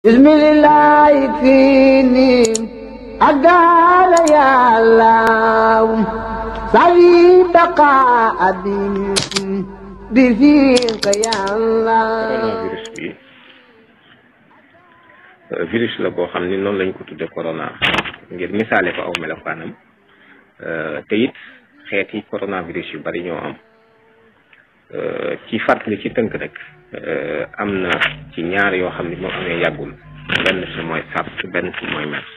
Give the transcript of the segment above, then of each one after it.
bismillah fini adala ya Allah sawi baqa abin bifika ya Allah. coronavirus bi virus la boo xam ni noonu lañ ko tudde corona ngir misaale ko aw melokaanam te it xeeti coronavirus yu bari ñoo am ci fàttali ci tënk rek am na ci ñaar yoo xam ni moo amee yàggul benn si mooy SARS benn si mooy MERS.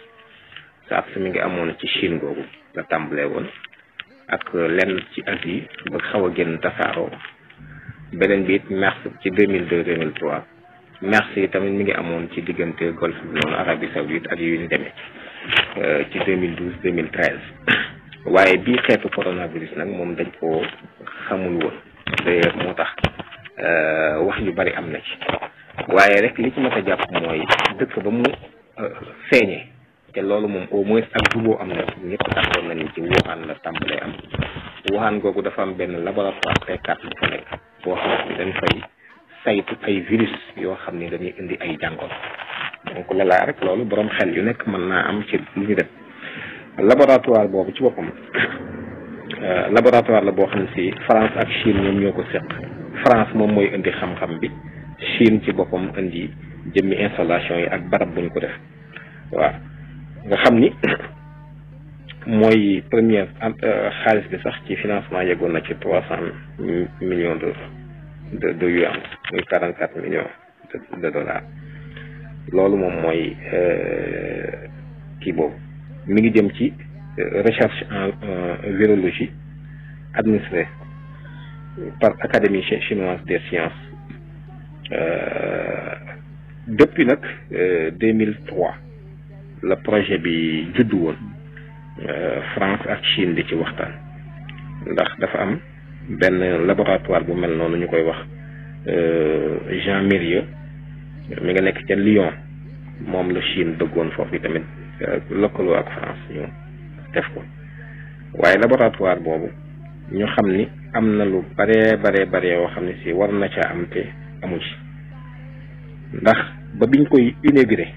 SARS mi ngi amoon ci Chine googu la tàmbalee woon ak lenn ci Asie ba xaw a génn tasaaroo beneen bi it MERS ci 2002 2003 MERS yi tamit mi ngi amoon ci diggante Golfe bi noonu Arabie Saoudite ak yu ñu demee ci 2012 2013 waaye bii xeetu coronavirus nag moom dañ koo xamul woon d'ailleurs moo tax wax yu bari am na ci waaye rek li ci mat a jàpp mooy dëkk ba mu feeñee te loolu moom au moins ak juboo am na ñëpp d'accord nañu ci Wuhan la tàmbalee am Wuhan googu dafa am benn laboratoire T4 bu fa nekk boo xam ne dañ fay saytu ay virus yoo xam ne dañuy indi ay jàngoro donc lalaa rek loolu borom xel yu nekk mën naa am ci lu ñu def laboratoire boobu ci boppam laboratoire la boo xam ne si France ak Chine ñoom ñoo ko seq France moom mooy indi xam-xam bi Chine ci boppam indi jëmmi installation yi ak barab bu ñu ko def waaw nga xam ni mooy première xaalis bi sax ci financement yeggoon na ci 300 millions de yuan muy 44 millions de dollars loolu moom mooy kii boobu mi ngi jëm ci recherche en virologie administrée par Académie chinoise des sciences depuis nag 2003 le projet bi juddu woon France ak Chine di ci waxtaan ndax dafa am benn laboratoire bu mel noonu ñu koy wax Jean Mérieux mi nga nekk ca Lyon moom la Chine bëggoon foofu tamit lëkkaloo ak France ñu def ko waaye laboratoire boobu ñu xam ni am na lu bare yoo xam ne si war na caa am te amu ci ndax ba biñ koy inauguré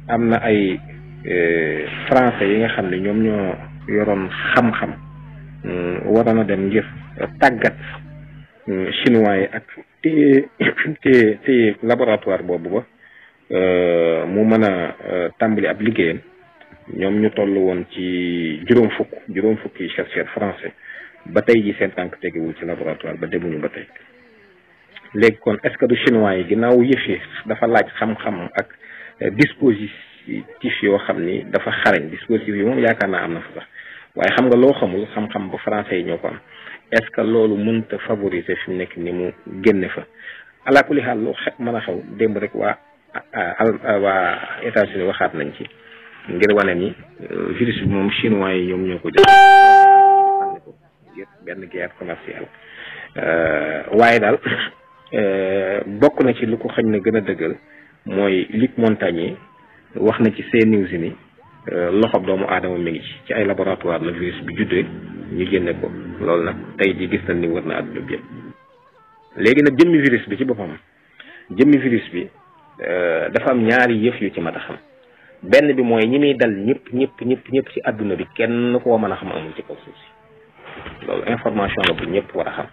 am na ay français yi nga xam ne ñoom ñoo yoroon xam-xam waroon a dem ngir tàggat chinois yi ak te laboratoire boobu ba mu mën a tàmbali ab liggéeyam ñoom ñu toll woon ci juróom fukki chercheurs français ba tey ji seen tànk tegewul ci laboratoire ba demuñu ba tey léegi kon est-ce que du chinois yi ginnaaw yëf yi dafa laaj xam-xam ak dispositif yoo xam ni dafa xarañ dispositif yi moom yaakaar naa am na fa sax waaye xam nga loo xamul xam-xam ba français yi ñoo ko am est-ce que loolu mënta favoriser fi mu nekk ni mu génne fa ala kulli xaal lu mën a xew démb rek waa États-Unis waxaat nañ ci ngir wane ni virus bi moom chinois yi ñoom ñoo ko jël benn guerre commerciale waaye daal bokk na ci lu ko xañ na gën a dëggal mooy Luc Montagnier wax na ci CNews ni loxob doomu aadama mi ngi ci ay laboratoire la virus bi juddee ñu génne ko loolu nag tey ji gis nañ ni wër na àdduna bi yëpp léegi nag jëmmi virus bi ci boppam dafa am ñaari yëf yu ci mat a xam benn bi mooy ñi muy dal ñëpp ci àdduna bi kenn koo mën a xam amul ci kaw suuf si loolu information la bu ñëpp war a xam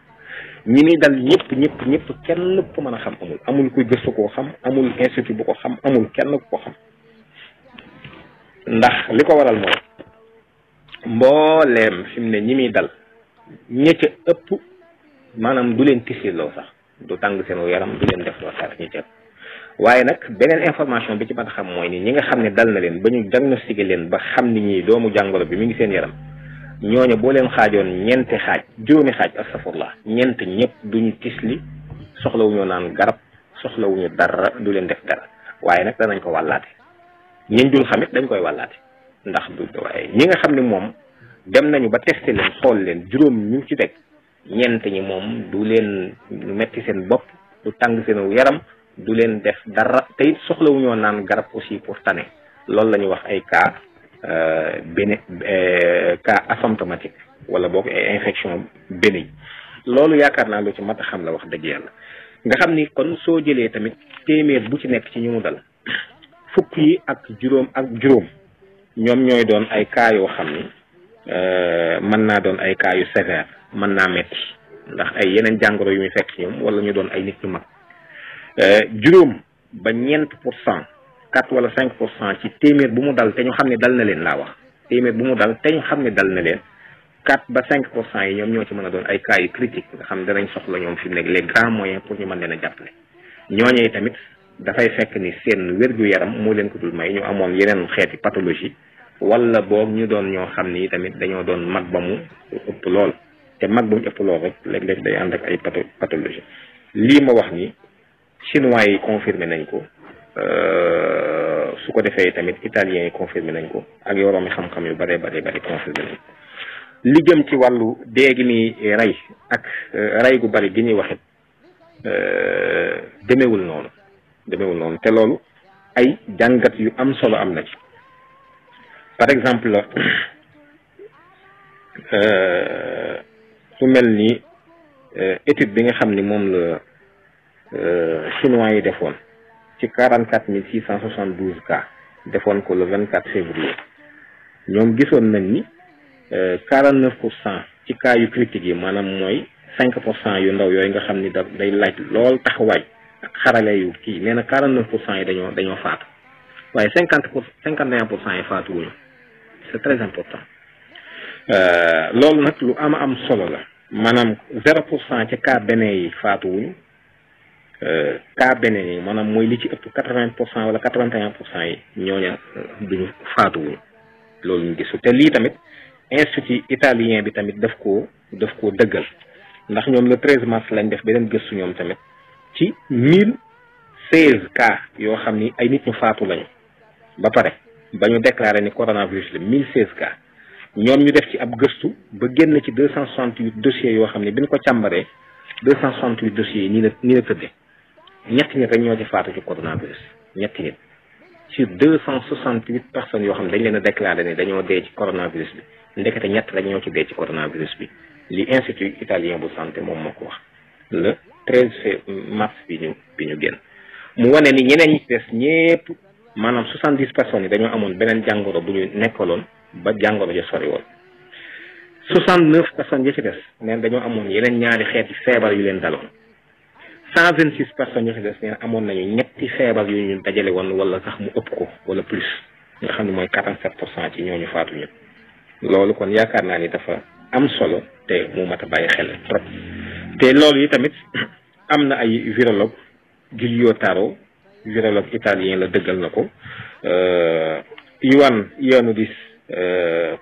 ñi muy dal ñëpp kenn ko mën a xam amul kuy gëstu koo xam amul institut bu ko xam amul kenn ku ko xam ndax li ko waral mooy mbooleem fi mu ne ñi muy dal ña ca ëpp maanaam du leen tisiloo sax du tàng seen yaram du leen def loo sax ñi ca ëpp waaye nag beneen information bi ci mën a xam mooy ni ñi nga xam ne dal na leen ba ñu diagnostiqué leen ba xam ni ñi doomu jàngoro bi mi ngi seen yaram ñooñu boo leen xaajoon juróomi xaaj astafurlah ñeent ñëpp duñu tisli soxlawuñu naan garab soxlawuñu dara du leen def dara waaye nag danañ ko wàllaate ñiñ dul xamit dañ koy wàllaate ndax du waaye ñi nga xam ne moom dem nañu ba testé leen xool leen juróom ñu ci teg ñeent ñi moom du leen metti seen bopp du tàng seen yaram du leen def dara te it soxlawuñoo naan garab aussi pour tane loolu la ñuy wax ay cas cas asymptomatique wala boog ay infection bénigne loolu yaakaar naa lu ci mat a xam la wax dëgg yàlla nga xam ni kon soo jëlee tamit téeméer bu ci nekk ci ñu mu dal fukk yi ak juróom ñoom ñooy doon ay cas yoo xam ni mën naa doon ay cas yu sévère mën naa metti ndax ay yeneen jàngoro yu muy fekk ci ñoom wala ñu doon ay nit ñu mag juróom ba ñeent pour cent 4 wala 5% ci téeméer bu mu dal te ñu xam ne dal na leen laa wax téeméer bu mu dal te ñu xam ne dal na leen 4 ba 5% yi ñoom ñoo ci mën a doon ay cas yu critique nga xam ne danañ soxla ñoom fi mu nekk les grands moyens pour ñu mën leen a jàppale ñooñee tamit dafay fekk ni seen wér-gu-yaram moo leen ko dul may ñu amoon yeneen xeeti pathologie wala boog ñu doon ñoo xam ni tamit dañoo doon mag ba mu ëpp lool te mag ba mu ëpp lool rek léeg-léeg day ànd ak ay pathologie lii ma wax ni chinois yi confirmé nañ ko su ko defee tamit italiens yi confirmé nañ ko ak yoroomi xam-xam yu bari confirmé nañ ko li jëm ci wàllu dee gi ni rey ak rey gu bari gi ñuy waxit demewul noonu te loolu ay jàngat yu am solo am na ci par exemple su mel ni étude bi nga xam ni moom la chinois yi defoon ci 44 672 cas defoon ko le 24 février ñoom gisoon nañ ni 49% ci cas yu critiques yi maanaam mooy 5% yu ndaw yooyu nga xam ni day laaj lool taxawaay ak xarale yu kii nee na 49% yi dañoo faatu waaye 51% yi faatu wuñu c'est très important loolu nag lu am solo la maanaam 0% ci cas beneen yi faatu wuñu cas beneen yi maanaam mooy li ci ëpp 80% wala 81% yi ñooña duñu faatu wuñu loolu ñu gisu te lii tamit institut italien bi tamit daf koo dëggal ndax ñoom le 13 mars lañ def beneen gëstu ñoom tamit ci 1016 cas yoo xam ni ay nit ñu faatu lañu ba pare ba ñu déclaré ni coronavirus la 1016 cas ñoom ñu def ci ab gëstu ba génn ci 268 dossiers yoo xam ne bi ñu ko càmbaree 268 dossiers yi nii la tëddee ñetti nit rek ñoo ci faatu ci coronavirus ñetti nit sur 268 personnes yoo xam ne dañ leen a déclaré ni dañoo dee ci coronavirus bi ndekete ñett rek ñoo ci dee ci coronavirus bi li institut italien bu santé moom moo ko wax le 13 mars bi ñu génn mu wane ni ñeneen ñi ci des ñépp maanaam 70 personnes yi dañoo amoon beneen jàngoro bu ñu nekkaloon ba jàngoro ja sori woon 69 personnes yi ci des neen dañoo amoon yeneen ñaari xeeti feebar yu leen daloon 126 personnes yi ci des neen amoon nañu ñetti feebar yu ñu dajale woon wala sax mu ëpp ko wala plus nga xam ne mooy 47% ci ñooñu faatu ñëpp loolu kon yaakaar naa ni dafa am solo te mu mat a bàyyi xel trop te loolu yi tamit am na ay virologue Giulio Taro virologue italien la dëggal na ko Ioannidis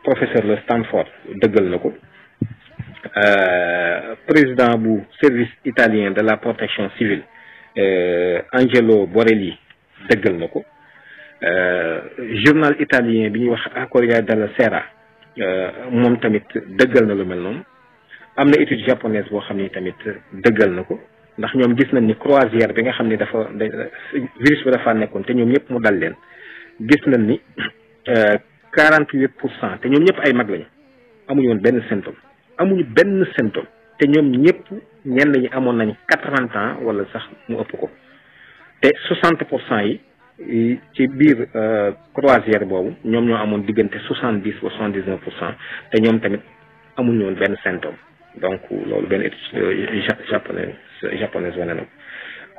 professeur la Stanford dëggal na ko président bu service italien de la protection civile Angelo Borelli dëggal na ko journal italien bi ñuy wax Corriere della Sera moom tamit dëggal na lu mel noonu am na étude japonaise boo xam ni tamit dëggal na ko ndax ñoom gis nañ ni croisière bi nga xam ni virus bi dafa nekkoon te ñoom ñëpp mu dal leen gis nañ ni 48% te ñoom ñëpp ay mag lañu amuñu woon benn symptôme te ñoom ñëpp ñenn ñi amoon nañ 80 ans wala sax mu ëpp ko te 60% yi ci biir croisière boobu ñoom ñoo amoon diggante 70 ba 79% te ñoom tamit amuñu woon benn symptôme donc loolu benn étude japonaise wane na ko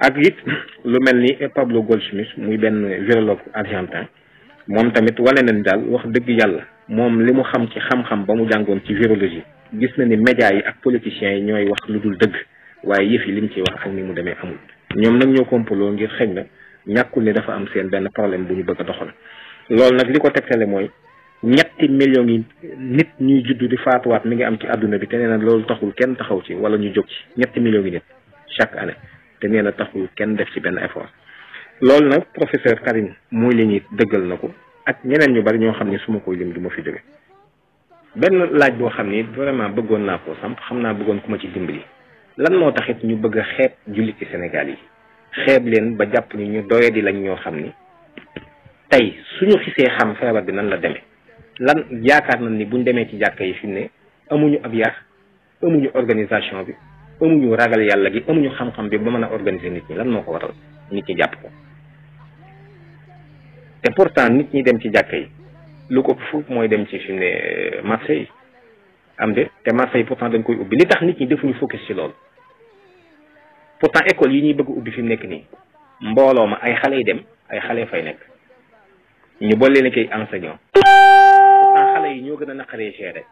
ak it lu mel ni Pablo Goldschmidt muy benn virologue argentin moom tamit wane nañ daal wax dëgg yàlla moom li mu xam ci xam-xam ba mu jàngoon ci virologie gis na ni médias yi ak politiciens yi ñooy wax lu dul dëgg waaye yëf yi li mu ciy wax ak ni mu demee amul ñoom nag ñoo kompaloo ngir xëy na ñàkkul ni dafa am seen benn problème bu ñu bëgg a doxal loolu nag li ko tegtale mooy 3 millions yi nit ñuy juddu di faatuwaat mi ngi am ci àdduna bi te nee na loolu taxul kenn taxaw ci wala ñu jóg ci 3 millions yi nit chaque année te nee na taxul kenn def ci benn effort loolu nag professeur Karim muy li ñuy dëggal na ko ak ñeneen ñu bari ñoo xam ne su ma koy lim du ma fi jóge benn laaj boo xam ni vraiment bëggoon naa ko samp xam naa bëggoon ku ma ci dimbali lan moo taxit ñu bëgg a xeeb julliti Sénégal yi xeeb leen ba jàpp ni ñu doyadi lañ ñoo xam ni tey suñu xisee xam feebar bi nan la demee lan yaakaar nañ ni buñ demee ci jàkka yi fi mu ne amuñu ab yar amuñu organisation bi amuñu ragal yàlla gi amuñu xam-xam bi ba mën a organiser nit ñi lan moo ko waral nit ñi jàpp ko. te pourtant nit ñi dem ci jàkka yi lu ko fuuf mooy dem ci fi mu ne marché yi am de te marché yi pourtant dañ koy ubbi li tax nit ñi defuñu focus ci loolu pourtant école yi ñuy bëgg ubbi fi mu nekk nii mbooloo ma ay xale yi dem ay xale fay nekk ñu boole leen koy enseignant pourtant xale yi ñoo gën a naqaree gérer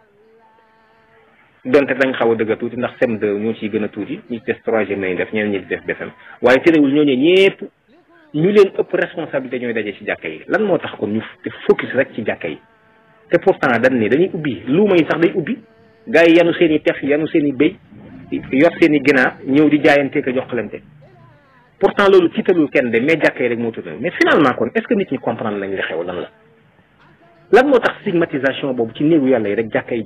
donte dañ xaw a dëgg tuuti ndax CM2 ñoo ciy gën a tuuti ñi des troisième lañu def ñeneen ñi di def BFEM waaye terewul ñooñu ñëpp ñu leen ëpp responsabilité ñooy daje ci jàkka yi lan moo tax kon ñu te focus rek ci jàkka yi te pourtant dañ ne dañuy ubbi luuma yi sax day ubbi gars yi yanu seen i tef yanu seen i béy yor seen i ginaar ñëw di jaayante ko joxlante pourtant loolu tiitalul kenn de mais jàkka yi rek moo tudd mais finalement kon est-ce que nit ñi comprendre lañ li xew lan moo tax stigmatisation boobu ci néegu yàlla yi rek jàkka yi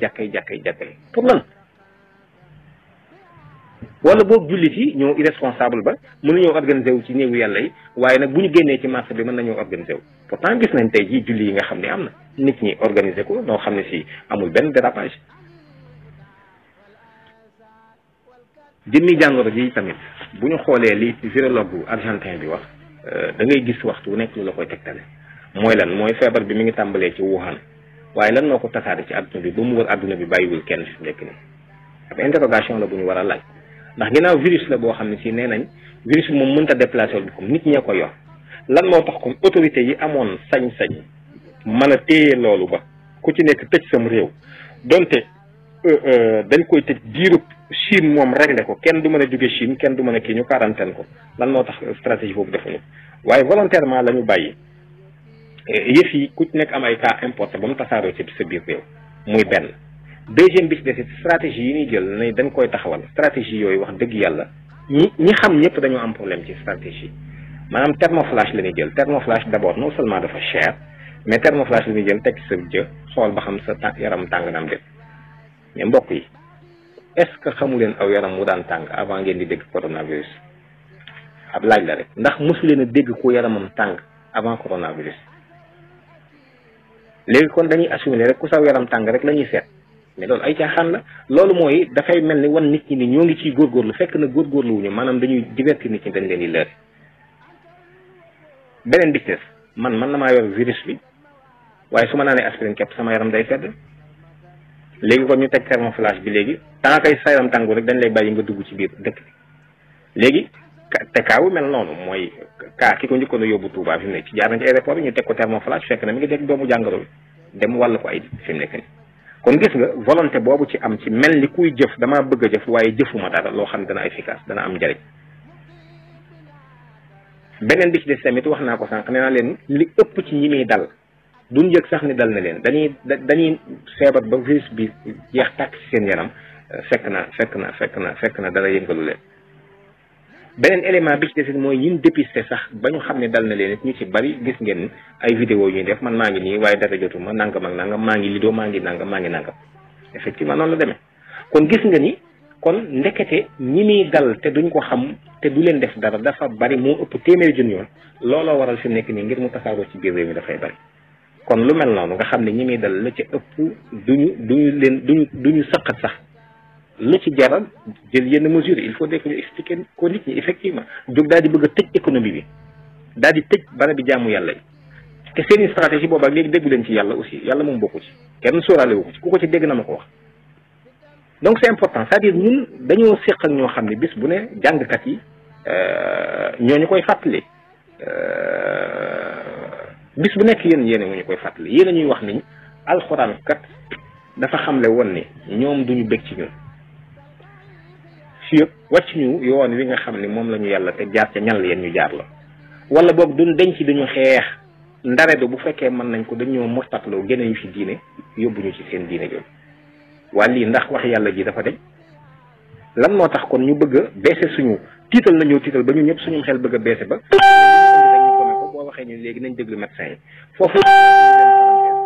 pour lan wala boog jullit yi ñoo irresponsable ba mën nañoo organiser wu ci néegu yàlla yi waaye nag bu ñu génnee ci marché bi mën nañoo organiser wu pourtant gis nañ tey jii julli yi nga xam ne am na nit ñi organiser ko noo xam ne si amul benn dérapage jëmmi jàngoro ji tamit bu ñu xoolee li virologue argentin bi wax da ngay gis waxtu wu nekk lu la koy tegtale mooy lan mooy feebar bi mi ngi tàmbalee ci Wuhan waaye lan moo ko tasaare ci adduna bi ba mu wër adduna bi bàyyiwul kenn fi nekk nii ab interrogation la bu ñu war a laaj ndax ginnaaw virus la boo xam ne si nee nañ virus bi moom mënta déplacé wu comme nit ñee ko yor lan moo tax comme autorité yi amoon sañ-sañ mën a téye loolu ba ku ci nekk tëj sam réew donte dañ koy tëj diirub Chine moom réglé ko kenn du mën a jóge Chine kenn du mën a kii ñu quarantaine ko lan moo tax stratégie boobu defuñu waaye volontairement la ñu bàyyi yëf yi ku ci nekk am ay cas importé ba mu tasaaroo ci sa biir réew muy benn deuxième bi ci des stratégie yi ñuy jël ne dañ koy taxawal stratégie yooyu wax dëgg yàlla ñi xam ñëpp dañoo am problème ci stratégie maanaam thermoflash la ñuy jël thermoflash d'abord non seulement dafa cher mais thermoflash la ñuy jël teg ci sa jë xool ba xam sa yaram tàng na am déet mais mbokk yi est-ce que xamu leen aw yaram mu daan tàng avant ngeen di dégg coronavirus ab laaj la rek ndax mosu leen a dégg ku yaramam tàng avant coronavirus léegi kon dañuy assumer rek ku saw yaram tàng rek la ñuy seet mais loolu ay caaxaan la loolu mooy dafay mel ni wan nit ñi ni ñoo ngi ciy góorgóorlu fekk na góorgóorlu wuñu maanaam dañuy divertir nit ñi dañ leen di leer beneen bi man na maa yor virus bi waaye su ma naanee aspirine képp sama yaram day sedd léegi kon ñu teg thermoflash bi léegi tant kay sa yaram tàngu rek dañ lay bàyyi nga dugg ci biir dëkk bi léegi te kaawu mel noonu mooy kaa ki ko njëkkoon a yóbbu Touba fi mu ne ci jaar nañ ci aéroport bi ñu teg ko thermoflash fekk na mi ngi dégg doomu jàngoro bi dem wàll ko ay fi mu nekk ni kon gis nga volonté boobu ci am ci mel ni kuy jëf damaa bëgg a jëf waaye jëfuma dara loo xam ne dana efficace dana am njëriñ beneen bi ci des tamit wax naa ko sànq nee naa leen li ëpp ci ñi muy dal duñ yëg sax ni dal na leen dañuy feebar ba virus bi jeex tàkk ci seen yaram fekk na dara yëngalu leen beneen élément bi ci des mooy ñun dépisté sax ba ñu xam ne dal na leen ñu ci bari gis ngeen ay vidéo yu ñuy def man maa ngi nii waaye dara jotuma nangam ak nangam maa ngi lido maa ngi nangam effectivement noonu la demee kon gis nga ni kon ndekete ñi muy dal te duñ ko xam te du leen def dara dafa bari moo ëpp téeméeri junni yoon looloo waral fi nekk nii ngir mu tasaaroo ci biir réew mi dafay bari kon lu mel noonu nga xam ne ñi muy dal la ci ëpp duñu sëqat sax lu ci jaral jël yenn mesures il faut que ñu expliquer ko nit ñi effectivement jóg daal di bëgg a tëj économie bi daal di tëj bara bi jaamu yàlla yi te seeni stratégie boobu ak léegi déggu leen ci yàlla aussi yàlla moom bokku ci kenn sóoraale wu ko ci ku ko ci dégg na ma ko wax donc c'est important c'est-à-dire ñun dañoo séq ak ñoo xam ne bis bu ne jàngkat yi ñooñu koy fàttali bis bu nekk yéen ñu koy fàttali yéen a ñuy wax ni alxuraan kat dafa xamle woon ni ñoom duñu bég ci ñun fii yëpp wàcc ñu yoon wi nga xam ne moom la ñu yàlla te jaar ca ñal yéen ñu jaar la wala boog duñ denc dañu xeex ndare do bu fekkee mën nañ ko dañoo mostatloo génne ñu fi diine yóbbu ñu ci seen diine jooju waa lii ndax wax yàlla ji dafa deñ lan moo tax kon ñu bëgg a baisse suñu tiital nañoo tiital ba ñu ñëpp suñu xel bëgg a baisse ba boo waxee ñu léegi nañ déglu médecin yi foofu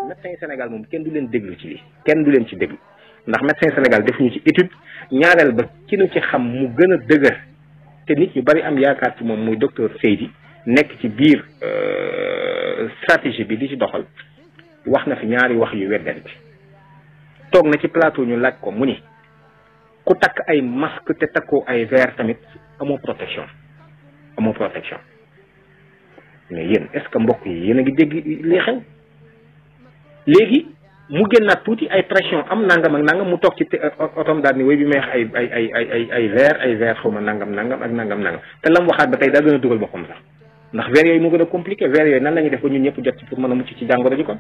médecin yi Sénégal moom kenn du leen déglu ci lii kenn du leen ci déglu ndax médecin Sénégal def ñu ci étude ñaareel ba ci nu ci xam mu gën a dëgër te nit ñu bari am yaakaar ci moom muy docteur Seydi nekk ci biir stratégie bi di ci doxal wax na fi ñaari wax yu weddente toog na ci plateau ñu laaj ko mu ni ku takk ay masque te takkoo ay verre tamit amoo protection mais yéen est-ce que mbokk yi yéen a ngi dégg li xew léegi mu génnaat tuuti ay pression am nangam ak nangam mu toog ci otom daal ni way bi may wax ay verre xaw ma nangam ak nangam te la mu waxaat ba tey daa gën a dugal boppam sax ndax verre yooyu moo gën a compliqué verre yooyu nan la ñuy def ba ñun ñëpp jot ci pour mën a mucc ci jàngoro ji kon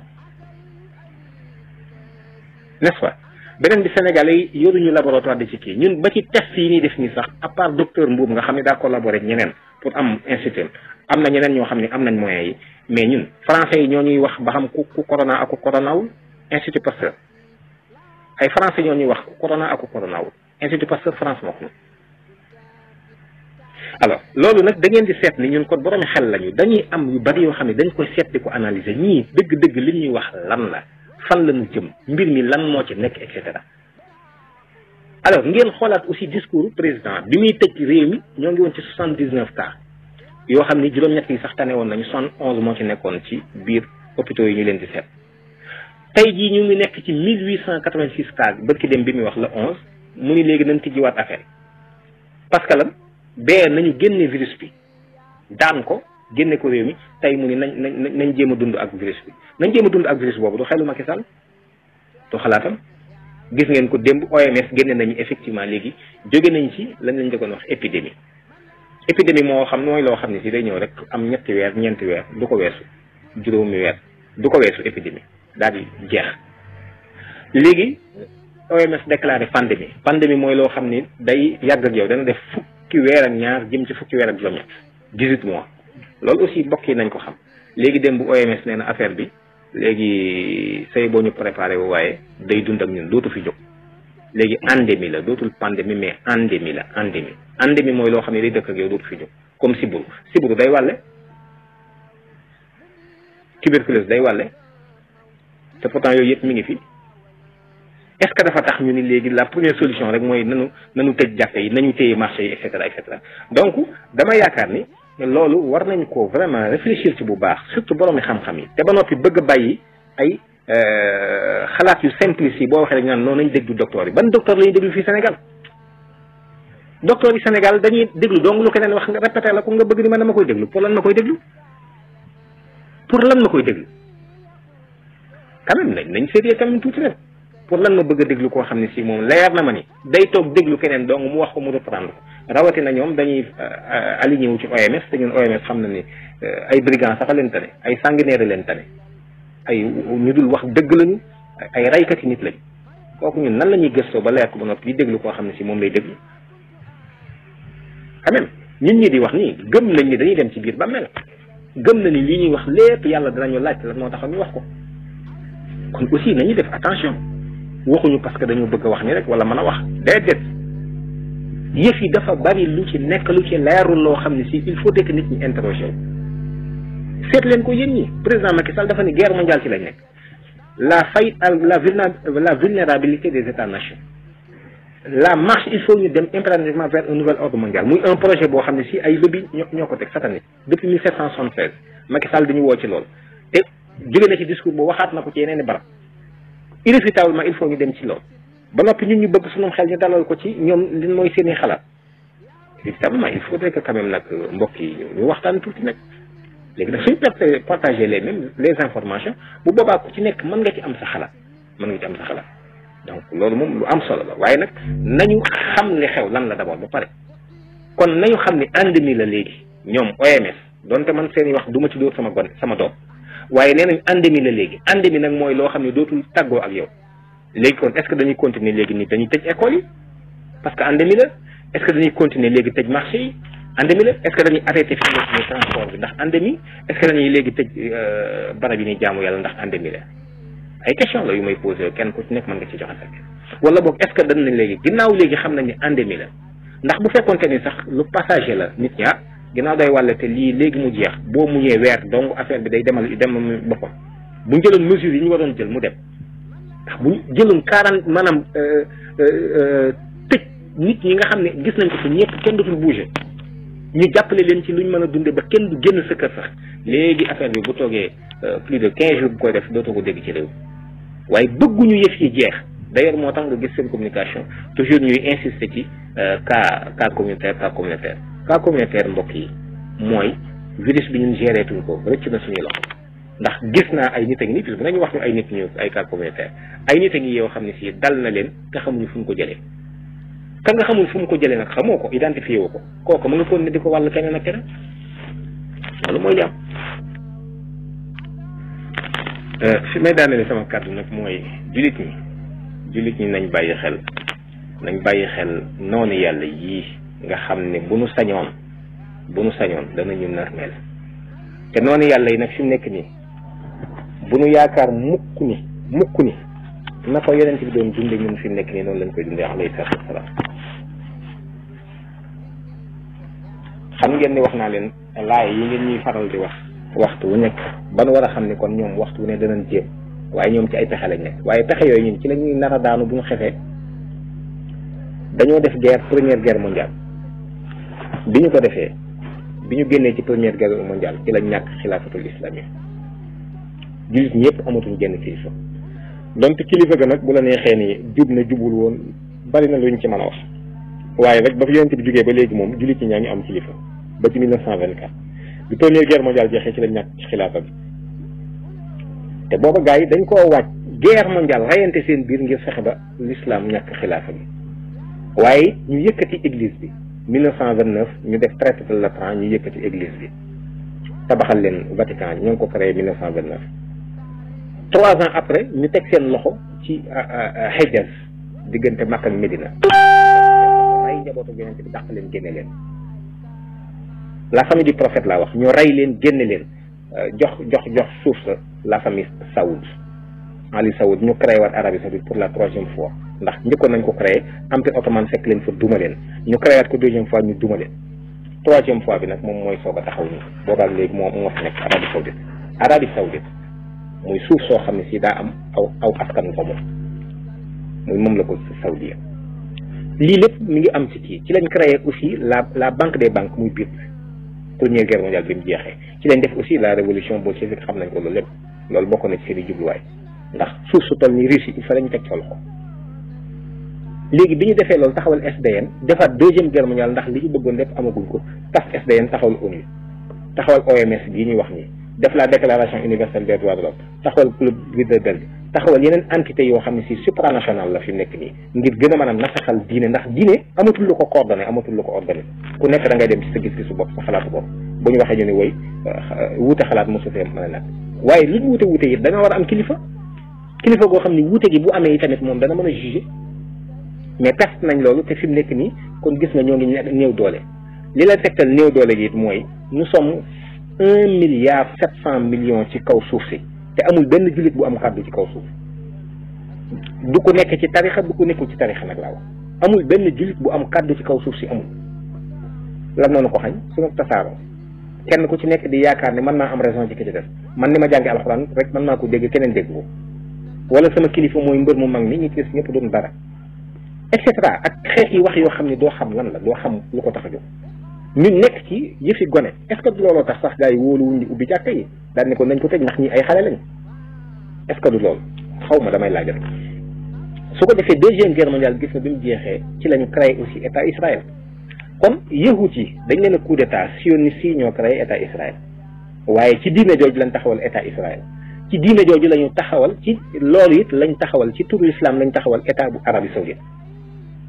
n'est-ce pas beneen bi Sénégalais yi yoruñu laboratoire di ci kii ñun ba ci test yi ñuy def nii sax à part docteur Mbuub nga xam ne daa collaboré ak ñeneen pour am institut am na ñeneen ñoo xam ne am nañ moyens yi mais ñun français yi ñoo ñuy wax ba xam ku corona ak ku coronawul Institut Pasteur ay français ñoo ñuy wax ku corona ak ku coronawul Institut Pasteur France moo ko alors loolu nag da ngeen di seet ni ñun kon borom xel lañu dañuy am yu bari yoo xam ne dañ koy seet di ko analyser ñii dëgg-dëgg li ñuy wax lan la fan la ñu jëm mbir mi lan moo ci nekk et cetera alors ngeen xoolaat aussi discours président bi muy tëj réew mi ñoo ngi woon ci 79 cas yoo xam ni juróom-ñett yi sax tane woon nañu 71 moo ci nekkoon ci biir hôpitaux yi ñu leen di seet tey jii ñu ngi nekk ci 1886 cas bërki dem bi muy wax la 11 mu ni léegi nañ tijjiwaat affaire parce que lan bee nañu génne virus bi daan ko génne ko réew mi tey mu ni nañ jéem a dund ak virus bi nañ jéem a dund ak virus boobu du xelu Macky Sall du xalaatam gis ngeen ko démb OMS génne nañu effectivement léegi jóge nañ ci lañ lañ jëkkoon wax épidémie moo xam mooy loo xam ne si day ñëw rek am ñetti weer ñeenti weer du ko weesu juróomi weer du ko weesu épidémie daal di jeex léegi OMS déclaré pandémie mooy loo xam ni day yàgg ak yow dana def fukki weer ak ñaar jëm ci fukki weer ak juróom-ñett 18 mois loolu aussi mbokk yi nañ ko xam léegi dem bu OMS nee na affaire bi léegi say boo ñu préparé wu waaye day dund ak ñun dootu fi jóg léegi endémie la dootul pandémie mais endémie la endémie mooy loo xam ne day dëkk ak yow dootu fi jóg comme siburu day wàlle tuberculose day wàlle te pourtant yooyu yëpp mi ngi fi est-ce que dafa tax ñu ni léegi la première solution rek mooy nanu tëj jàkka yi nañu téye marché yi et cetera donc dama yaakaar ni loolu war nañ ko vraiment réfléchir ci bu baax surtout boroomi xam-xam yi te ba noppi bëgg a bàyyi ay xalaat yu simplice yi boo waxee rek naan noonu nañ déglu docteur yi ban docteur la ñuy déglu fii Sénégal docteur yi Sénégal dañuy déglu donc lu keneen wax nga répété la ko nga bëgg ni man dama koy déglu pour lan ma koy déglu quand même nañ seetee quand même tuuti rek pour lan ma bëgg a déglu koo xam ne si moom leer na ma ni day toog déglu keneen donc mu wax ko mu reprendre ko rawatina ñoom dañuy aligné wu ci OMS te ñun OMS xam na ni ay brigands sax a leen tane ay sanguinaires leen tane ay ñu dul wax dëgg lañu ay raykati nit lañu kooku ñun nan la ñuy gëstoo ba leer ko ba noppi di déglu koo xam ne si moom lay déglu quand même ñun ñi di wax nii gëm nañ ni dañuy dem ci biir bàmmeel gëm na ni lii ñuy wax lépp yàlla danañu laaj lan moo tax ñu wax ko kon aussi nañu def attention waxuñu parce que dañu bëgg a wax ni rek wala mën a wax déedéet yëf yi dafa bari lu ci nekk lu ci leerul loo xam ne si il faut que nit ñi interroger seet leen ko yéen ñi président Macky Sall dafa ni guerre mondiale ci lañ nekk la faillite la vulnérabilité des États-nations la marche il faut ñu dem impérativement vers un nouvel ordre mondial muy un projet boo xam ne si ay lobby ñoo ko teg satanique depuis 1776 Macky Sall dañu woo ci loolu te jóge na ci discours boo waxaat na ko ci yeneen i barab irréfutablement il faut ñu dem ci loolu ba noppi ñun ñu bëgg sunum xel ñu dalal ko ci ñoom li mooy seen i xalaat évidemment il faudrait que quand même nag mbokk yi ñu waxtaan tuuti nag léegi nag suñu partager les informations bu boobaa ku ci nekk mën nga ci am sa xalaat donc loolu moom lu am solo la waaye nag nañu xam li xew lan la d'abord ba pare kon nañu xam ni endémie la léegi ñoom OMS donte man seen i wax du ma ci dóor sama doom waaye nee nañ endémie la léegi endémie nag mooy loo xam ne dootul tàggoo ak yow léegi kon est-ce que dañuy continuer léegi ni dañuy tëj école yi parce que endémie la est-ce que dañuy continuer léegi tëj marché yi endémie la est-ce que dañuy arrêté fi nga transport bi ndax endémie est-ce que dañuy léegi tëj barab yi ni jaamu yàlla ndax endémie la ay question la yu may posé kenn ku ci nekk mën nga ci joxe fekk wala boog est-ce que dañ nañ léegi ginnaaw léegi xam nañ ni endémie la ndax bu fekkonte ni sax lu passager la nit ñaar ginnaaw day wàlle te lii léegi mu jeex boo muñee weer donc affaire bi day dem boppam bu ñu jëloon mesures yi ñu waroon jël mu dem ndax bu ñu jëloon 40 maanaam tëj nit ñi nga xam ne gis nañ ko fi ñëpp kenn dootul bouger ñu jàppale leen ci luñ mën a dundee ba kenn du génn sa kër sax léegi affaire bi bu toogee plus de 15 jours bu koy def dootoo ko dégg ci réew waaye bëgguñu yëf yi jeex d'ailleurs moo tax nga gis seen communication toujours ñuy insister ci cas communautaire mbokk yi mooy virus bi ñun géré tuñ ko rëcc na suñuy loxo ndax gis naa ay nit a ngi nii bis bu nañu wax ñu ay nit ñu ay cas communautaire ay nit a ngi yoo xam ne si dal na leen te xamuñu fu mu ko jëlee ka nga xamul fu mu ko jëlee nag xamoo ko identifié wu ko kooku mu nga kon ne di ko wàll keneen ak keneen loolu mooy li am. fi may daanele sama kàddu nag mooy jullit ñi nañ bàyyi xel noonu yàlla yii nga xam ne bu nu sañoon danañu narmeel te noonu yàlla yi nag fi mu nekk nii bu nu yaakaar mukk ni na ko yonent bi doon dunde ñun fi mu nekk nii noonu lañ koy dundee alayhi salaatu wasalaam. xam ngeen ni wax naa leen laay yi ngeen ñuy faral di wax waxtu wu nekk ban war a xam ne kon ñoom waxtu wu ne danañ jéem waaye ñoom ci ay pexe lañ nekk waaye pexe yooyu ñun ci la ñuy nar a daanu bu ñu xefee dañoo def première guerre mondiale bi ñu ko defee bi ñu génnee ci première guerre mondiale ci lañ ñàkk xilaafatul islami jullit ñëpp amatuñ genn kilifa donte kilifa ga nag bu la neexee ni jub na jubul woon bari na luñ ci mën a wax waaye rek ba fi yonent bi jógee ba léegi moom jullit ñi ñaa ngi am kilifa ba ci 1924 bi première guerre mondiale jeexee ci lañ ñàkk ci xilaafa bi te booba gars yi dañ koo waaj guerre mondiale rayante seen biir ngir fexe ba l'islam ñàkk xilaafa bi waaye ñu yëkkati église bi 1929 ñu def traité de Latran ñu yëkkati église bi tabaxal leen Vatican ñoo ngi ko créé 1929 3 ans après ñu teg seen loxo ci Hejaz diggante Makka ak Medina rey njabootu yonent bi dàq leen génne leen la famille du prophète laa wax ñu rey leen génne leen jox suuf sa la famille Saoud Ali Saoud ñu créé waat Arabie Saoudite pour la 3e fois ndax njëkkoon nañ ko créé empire ottoman fekk leen fa duma leen ñu créé waat ko 2e fois ñu duma leen 3e fois bi nag moom mooy soog a taxaw nii boobaak léegi moo fi nekk Arabie Saoudite muy suuf soo xam ne si daa am aw askan ko moom la ko Saoudia lii lépp mi ngi am ci kii ci lañ créé aussi la banque des banques muy biir première guerre mondiale bi mu jeexee ci lañ def aussi la révolution bolchévique xam nañ ko loolu lépp loolu bokk na ci seen i jubluwaay ndax suuf su toll ni Russie il faut lañu teg sa loxo léegi bi ñu defee loolu taxawal SDN defaat 2e guerre mondiale ndax li ñu bëggoon lépp amaguñ ko tas SDN taxawal ONU taxawal OMS bii ñuy wax nii def la déclaration universelle des droits de l'homme taxawal club Bilderberg taxawal yeneen entité yoo xam ne si supranational la fi nekk nii ngir gën a mën a nasaxal diine ndax diine amatul lu ko coordonné amatul lu ko organisé ku nekk da ngay dem ci sa gis-gisu bopp sa xalaatu bopp bu ñu waxee ñu ne woy wuute xalaat mosu fee mën a nag waaye lu ñu wuute it da nga war a am kilifa goo xam ne wuute gi bu amee yi tamit moom dana mën a juger mais perte nañ loolu te fi mu nekk nii kon gis nga ñoo ngi néew doole li la tegtal néew doole gi it mooy nous sommes 1,7 milliard ci kaw suuf si te amul benn jullit bu am kàddu ci kaw suuf du ko nekk ci tarixa du ko nekkul ci tarixa nag laa wax amul benn jullit bu am kàddu ci kaw suuf si amul lan noonu ko xañ suñu tasaaroo kenn ku ci nekk di yaakaar ne mën naa am raison ci ki ci def man ni ma jàngi alxuraan rek mën naa ko dégg keneen dégg ko wala sama kilifa mooy mbër mu mag mi ñi ci des ñëpp doon dara et cetera ak xeet yi wax yoo xam ne doo xam lan la doo xam lu ko tax a jóg ñu nekk ci yëfi gone est-ce que looloo tax sax gars yi wóoluwuñ di ubbi jàkka yi daal ne ko nañ ko tëj ndax ñi ay xale lañ est-ce que du loolu xaw ma damay laaj rek su ko defee 2e guerre mondiale gis na bi mu jeexee ci lañu créé aussi état Israël kon yahut yi dañ leen a coup d'état sioniste yi ñoo créé état Israël waaye ci diine jooju lañ taxawal état Israël ci diine jooju la ñu taxawal ci loolu it lañ taxawal ci turu islam lañ taxawal état bu Arabie Saoudite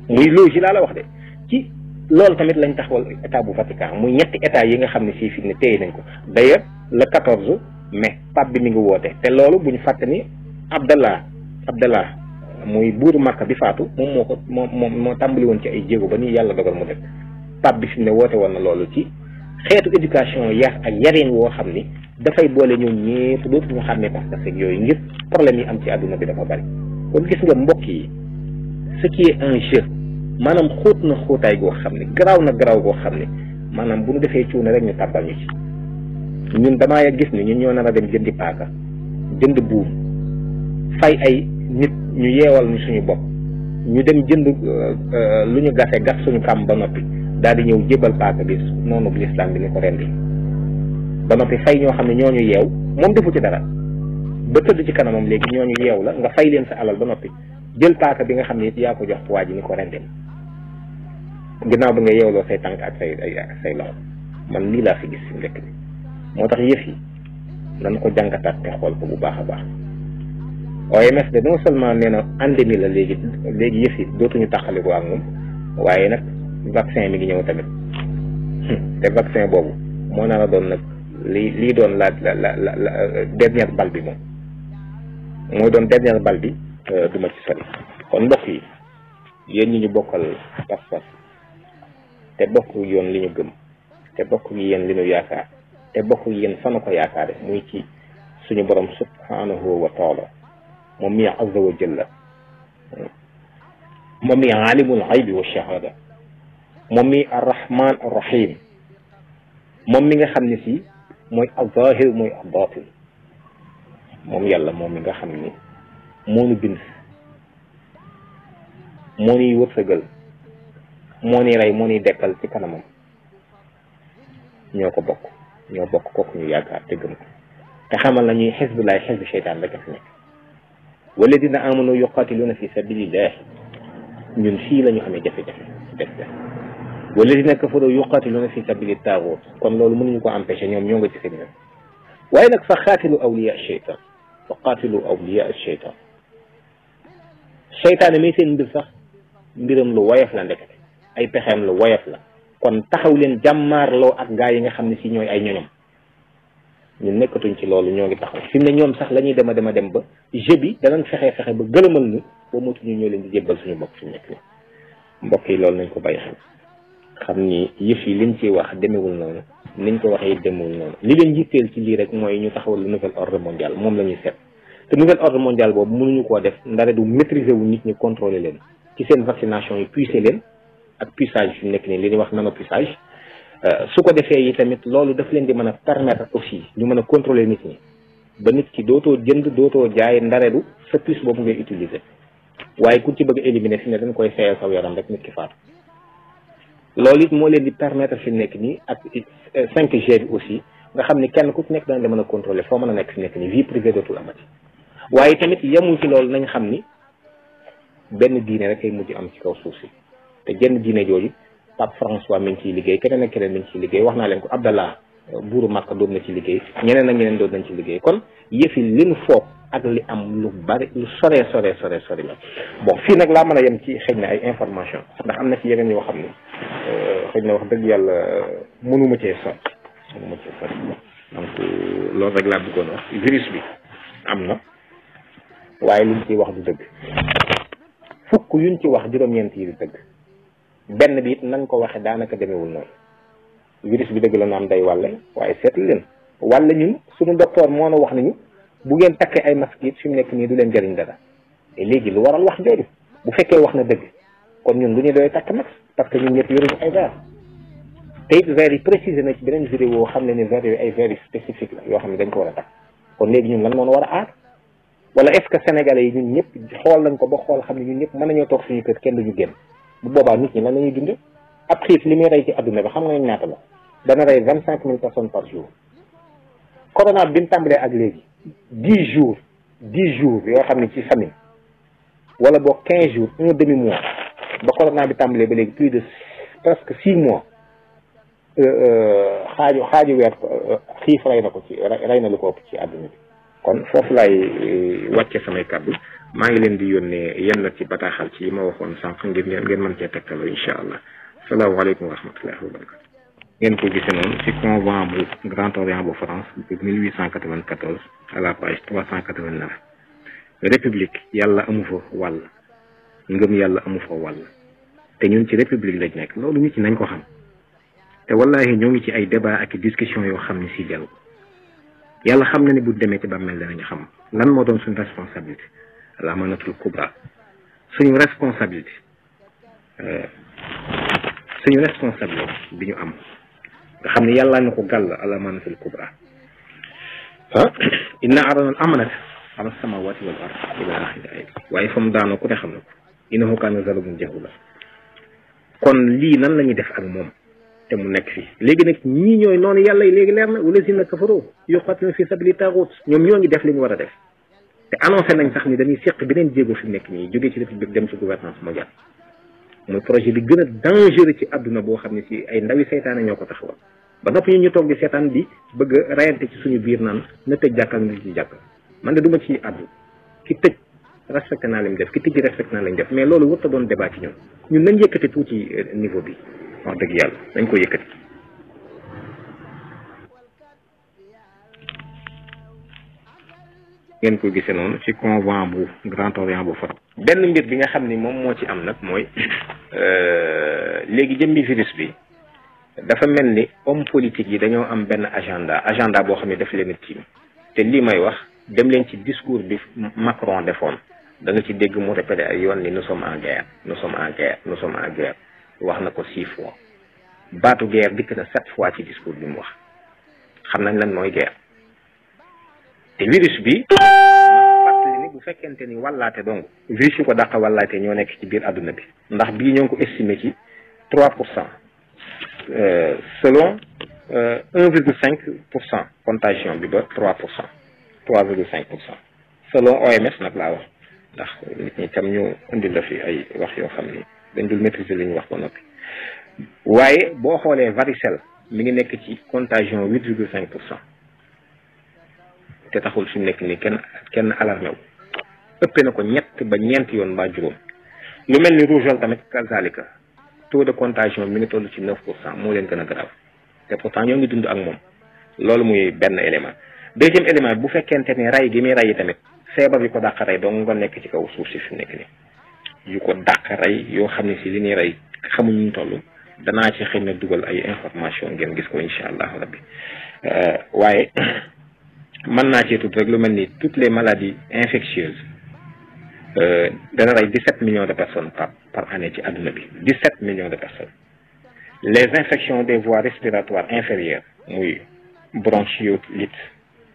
muy logi laa la wax de ci loolu tamit lañ taxawal état bu Vatican muy ñetti état yi nga xam ne sii fi ne téye nañ ko d'ailleurs le 14 mai pape bi mi ngi woote te loolu bu ñu fàtte ni Abdallah muy buuru Makka bi faatu moo tàmbali woon ci ay jéego ba ni yàlla dogal mu def pape bi fi ne woote woon na loolu ci xeetu éducation yar ak yareen woo xam ni dafay boole ñoom ñëpp dootu ñu xàmmee pas-pas ak yooyu ngir problème yi am ci àdduna bi dafa bari kon gis nga mbokk yi ce qui est un jeu maanaam xóot na xóotaay goo xam ne garaaw na garaaw goo xam ne maanaam bu ñu defee cuune rek ñu tàbbal ñu ci ñun damaa gis ni ñun ñoo nar a dem jëndi paaka jënd buum fay ay nit ñu yeewal ñu suñu bopp ñu dem jënd lu ñu gase gas suñu kàmm ba noppi daal di ñëw jébal paaka bi noonu bu lislaam bi ni ko rendi ba noppi fay ñoo xam ne ñooñu yeew moom defu ci dara ba tëdd ci kanamam léegi ñooñu yeew la nga fay leen sa alal ba noppi jël paaka bi nga xam ne it yaa ko jox waa ji ni ko rendi ginnaaw bi nga yeewloo say tànk ak say loxo man lii laa fi gis fi mu nekk bi moo tax yëf yi nan ko jàngataat te xool ko bu baax a baax. OMS de non seulement nee na endémie la léegi yëf yi dootuñu tàqale ko ak moom waaye nag vaccin mi ngi ñëw tamit te vaccin boobu moo nar a doon nag lii doon la dernière balle bi moom mooy doon dernière balle bi du ma ci sori. kon mbokk yi yéen ñi ñu bokkal pas-pas te bokk yoon li ñu gëm te bokk yéen li ñu yaakaar te bokk yéen fanu ko yaakaare muy ci suñu borom subhanahu wa taala moom mi azza wa jalla moom mi alimul xaybi wa shahada moom mi arrahman arrahim moom mi nga xam ne si mooy azahir mooy abatin moom yàlla moom mi nga xam ni moo nu bind moo nuy wërsëgal moo nuy rey moo nuy dekkal ci kanamam ñoo bokk kooku ñu yaakaar te gëm ko te xamal nañuy xisbillahi xisbi seytaan rek a fi nekk walladina amanu yuqatiluna fi sabilillah ñun fii la ñu amee jafe-jafe def walladina kafaru yuqatiluna fi sabili taaxut kon loolu mënuñu ko empêcher ñoom ñoo nga ci seen yoon waaye nag fa xaatilu awliya sheytan fa qaatilu awliya sheytan seytaane mi seen mbir sax mbiram lu woyof la ndekete ay pexeem lu woyof la kon taxaw leen jàmmaarloo ak gaa yi nga xam ne si ñooy ay ñoñom ñun nekkatuñ ci loolu ñoo ngi taxaw fi mu ne ñoom sax la ñuy dem ba jeu bi danañ fexe ba gëlëmal ñu ba motuñu ñoo leen di jébbal suñu bopp fi mu nekk nii mbokk yi loolu nañ ko bàyyi xel xam ni yëf yi liñ ciy wax demewul noonu niñ ko waxee demewul noonu li leen jitteel ci lii rek mooy ñu taxawal le nouvel ordre mondial moom la ñuy seet te nouvel ordre mondial boobu mënuñu koo def ndare du maîtriser wu nit ñi contrôler leen ci seen vaccination yi puiser leen ak puissage fi mu nekk nii li ñuy wax nanopuissage su ko defee yi tamit loolu daf leen di mën a permettre aussi ñu mën a contrôler nit ñi ba nit ki dootoo jënd dootoo jaay ndaredu sa puce boobu ngay utiliser waaye ku ci bëgg a éliminer fi ne dañ koy seeyal saw yaram rek nit ki faatu loolu it moo leen di permettre fi mu nekk nii ak 5G bi aussi nga xam ni kenn ku ci nekk dana la mën a contrôler foo mën a nekk fi nekk nii vie privée dootul amati waaye tamit yemul ci loolu nañ xam ni benn diine rek ay mujj am ci kaw suuf si te jenn diine jooju Pape François mi ngi ciy liggéey keneen ak keneen mi ngi ciy liggéey wax naa leen ko Abdallah buuru Makka doon na ci liggéey ñeneen ak ñeneen doon nañ ci liggéey kon yëfi li nu foog ak li am lu bari lu sore la bon fii nag laa mën a yem ci xëy na ay information ndax am na ci yeneen yoo xam ne xëy na wax dëgg yàlla mënuma cee sori donc loolu rek laa bëggoon wax virus bi am na waaye luñ ciy wax du dëgg fukk yuñ ci wax juróom-ñeent yi du dëgg benn bi it nañ ko waxe daanaka demewul noonu virus bi dëgg la na am day wàlle waaye seetlu leen wàlle ñun suñu docteur moo na wax nañu bu ngeen takkee ay masque it fi mu nekk nii du leen jëriñ dara te léegi lu waral wax jooju bu fekkee wax na dëgg kon ñun lu ñu doy takk masque parce que ñun ñëpp yoruñu ay verre te it verre yi précisé na ci beneen vidéo xam ne ni verre yooyu ay verre spécifique la yoo xam ne dañ ko war a takk kon léegi ñun lan moo war a aar wala est-ce que sénégalais yi ñun ñëpp xool nañ ko ba xool xam ne ñun ñëpp mën nañoo toog suñu kër kenn duñu génn bu boobaa nit ñi lan la ñuy dunde ab xiif li muy rey ci adduna bi xam nga ñaata la dana rey 25 000 personnes par jour corona bi mu tàmbalee ak léegi 10 jours yoo xam ne ci famine wala boog 15 jours un demi mois ba corona bi tàmbalee ba léegi plus de presque 6 mois xaaju weer xiif rey na ko ci rey na lu ko ëpp ci adduna bi kon foofu laay wàcce samay kàddu maa ngi leen di yónnee yenn ci bataaxal ci yi ma waxoon sànq ngir ngeen mën cee tegtaloo incha allah salaamaaleykum wa rahmatullahi wa barakatu ngeen ko gisee noonu ci convent bu Grand Orient bu France depuis 1894 à la page 389 république yàlla amu fa wàll ngëm yàlla amu fa wàll te ñun ci république lañ nekk loolu nit ñi nañ ko xam te wallahi ñoo ngi ci ay débat ak discussion yoo xam ne si jàll yàlla xam na ne bu demee ci bàmmeel danañu xam lan moo doon suñu responsabilité al amanatul kubra suñu responsabilité bi ñu am nga xam ne yàlla na ko gàll al amanatul kubra inna aradna al amanata ala samawati wal ard ila axiri ayat waaye fa mu daanoo ku ne xam na ko innahu kaana zaluman jahula kon lii nan la ñuy def ak moom te mu nekk fii léegi nag ñii ñooy noonu yàlla yi léegi leer na walazina kafaru yuqatiluna fi sabili taaxut ñoom ñoo ngi def li ñu war a def te annoncé nañ sax ni dañuy seq beneen jéego fi mu nekk nii jógee ci république dem ci gouvernance mondiale mooy projet bi gën a dangereux ci àdduna boo xam ne si ay ndawi seytaane ñoo ko taxawal ba noppi ñu toog di seetaan di bëgg a rayante ci suñu biir naan na tëj jàkkal na ci jàkk man de duma ci àddu ki tëj respecté naa lim def ki tëj respecté naa lañ def mais loolu warut a doon débat ci ñun nañ yëkkati tuuti niveau bi wax dëgg yàlla dañ ko yëkkati. ngeen ko gisee noonu ci convent bu Grand Orient bu fa. benn mbir bi nga xam ni moom moo ci am nag mooy léegi jëmmi virus bi dafa mel ni homme politique yi dañoo am benn agenda boo xam ne daf leen a tiim te lii may wax dem leen ci discours bi Macron defoon da nga ci dégg mu répété ay yoon ni nous sommes en guerre nous sommes en guerre nous sommes en guerre wax na ko 6 fois baatu guerre dikk na 7 fois ci discours bi mu wax xam nañ lan mooy guerre. te virus bi fàttali ni bu fekkente ni wàllaate donc virus yu ko dàq wàllaate ñoo nekk ci biir àdduna bi ndax bii ñoo ngi ko estimé ci 3% selon 1,5% contagion bi ba 3,5% selon OMS nag laa wax ndax nit ñi tam ñu indi la fi ay wax yoo xam ni dañ dul maîtriser li ñu wax ba noppi waaye boo xoolee varicelle mi ngi nekk ci contagion 8,5%. te taxul fi mu nekk nii kenn alarmé wu ëppee na ko ñett ba ñeent yoon mbaa juróom lu mel ni rougeole tamit kazalika taux de contagion mi ngi toll ci 9% moo leen gën a garaaw te pourtant ñoo ngi dund ak moom loolu muy benn élément. deuxième élément bu fekkente ni ray gi muy ray tamit feebar yu ko dàq rey dong nga nekk ci kaw suuf si fi mu nekk nii yu ko dàq rey yoo xam ne si li ñuy rey xamuñu ñu toll danaa ci xëy na dugal ay information ngeen gis ko incha allah rabbi waaye. mën naa cee tudd rek lu mel ni toutes les maladies infectieuses dana rey 17 millions de personnes par année ci àdduna bi 17 millions de personnes les infections des voies respiratoires inférieures muy bronchiolite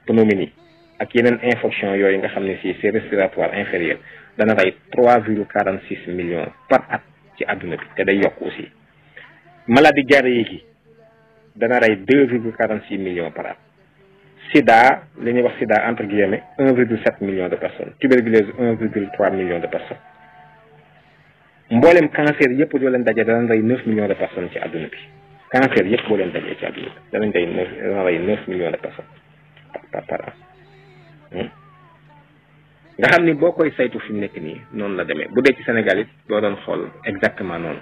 pneumonie ak yeneen infection yooyu nga xam ne si c'est respiratoire inférieur dana rey 3,46 millions par at ci àdduna bi te day yokk aussi maladie diarrhéique yi dana rey 2,46 millions par at. Sida li ñuy wax Sida entre guillemets 1,7 million de personnes tuberculose 1,3 million de personnes mboolem cancer yëpp doo leen daje danañ rey 9 millions de personnes ci àdduna bi cancer yëpp boo leen dajee ci àdduna bi danañ rey 9 millions de personnes par an nga xam ni boo koy saytu fi mu nekk nii noonu la demee bu dee ci Sénégal it boo doon xool exactement noonu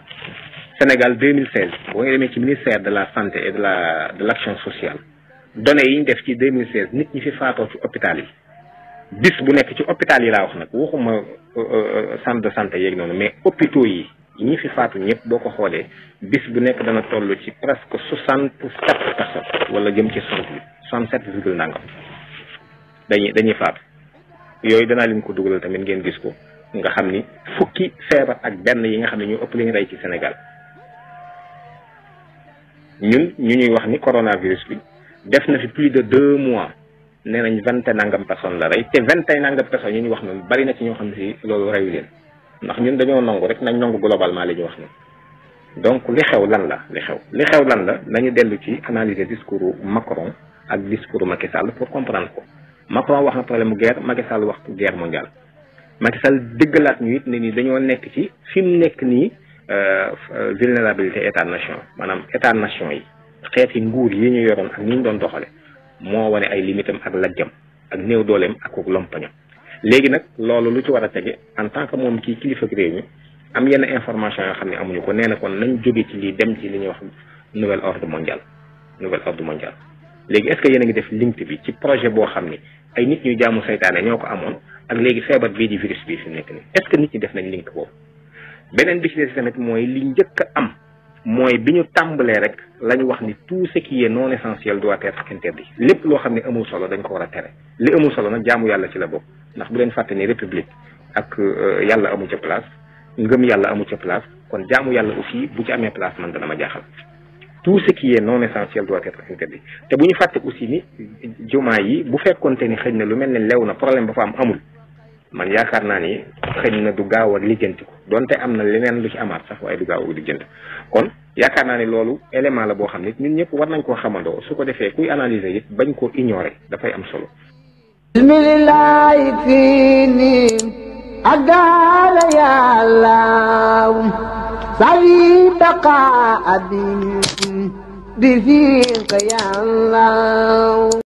Sénégal 2016 boo nga demee ci ministère de la santé et de l'action sociale. données yi ñu def ci 2016 nit ñi fi faatoo ci hôpital yi bis bu nekk ci hôpital yi laa wax nag waxuma centre de santé yeeg noonu mais hôpitaux yi ñi fi faatu ñëpp boo ko xoolee bis bu nekk dana toll ci presque 67 personnes wala jëm ci 67 virgule nangam dañuy faatu yooyu danaa leen ko dugalal tamit ngeen gis ko nga xam ni fukki feebar ak benn yi nga xam ne ñu ëpp li ñu rey ci Sénégal ñun ñu ñuy wax ni coronavirus bi def na fi plus de 2 mois nee nañ 20 nangam personnes la rey te 20 nangam personnes yi ñu wax noonu bari na ci ñoo xam ne si loolu reyu leen ndax ñun dañoo nangu rek nañ nangu globalement li ñu wax noonu donc li xew lan la li xew lan la nañu dellu ci analyser discours Macron ak discours Macky Sall pour comprendre ko Macron wax na problème guerre Macky Sall wax guerre mondiale Macky Sall dëggalaat ñu it ne ni dañoo nekk ci fi mu nekk nii vulnérabilité état nation maanaam état nation yi xeeti nguur yi ñu yoroon ak ni ñu doon doxale moo wane ay limitam ak lajjam ak néew dooleem ak lompañam léegi nag loolu lu ci war a tege en tant que moom kii kilifa réew mi am yenn information yoo xam ne amuñu ko nee na kon nañ jóge ci lii dem ci li ñuy wax nouvel ordre mondial léegi est-ce que yéen a ngi def link bi ci projet boo xam ni ay nit ñuy jaamu saytaane ñoo ko amoon ak léegi feebar bii di virus bii fi mu nekk nii est-ce que nit ñi def nañ link boobu beneen bi ci des tamit mooy li njëkk a am mooy bi ñu tàmbalee rek la ñu wax ni tout ce qui est non essentiel doit être interdit lépp loo xam ne amul solo dañ ko war a tere li amul solo nag jaamu yàlla ci la bokk ndax bu leen fàtte ni république ak yàlla amu ca place ngëm yàlla amu ca place kon jaamu yàlla aussi bu ci amee place man dana ma jaaxal tout ce qui est non essentiel doit être interdit te bu ñu fàtte aussi ni jumaa yi bu fekkonte ni xëy na lu mel ne lew na problème ba fa amul man yaakaar naa ni xëy na du gaaw a lijjanti ko donte am na leneen lu ci amaat sax waaye du gaaw a lijjanti kon yaakaar naa ni loolu élément la boo xam ne ñun ñëpp war nañ koo xamandoo su ko defee kuy analyser it bañ koo ignorer dafay am solo. bismillahi fini adala yàlla sawi baqa abin بفيك يا الله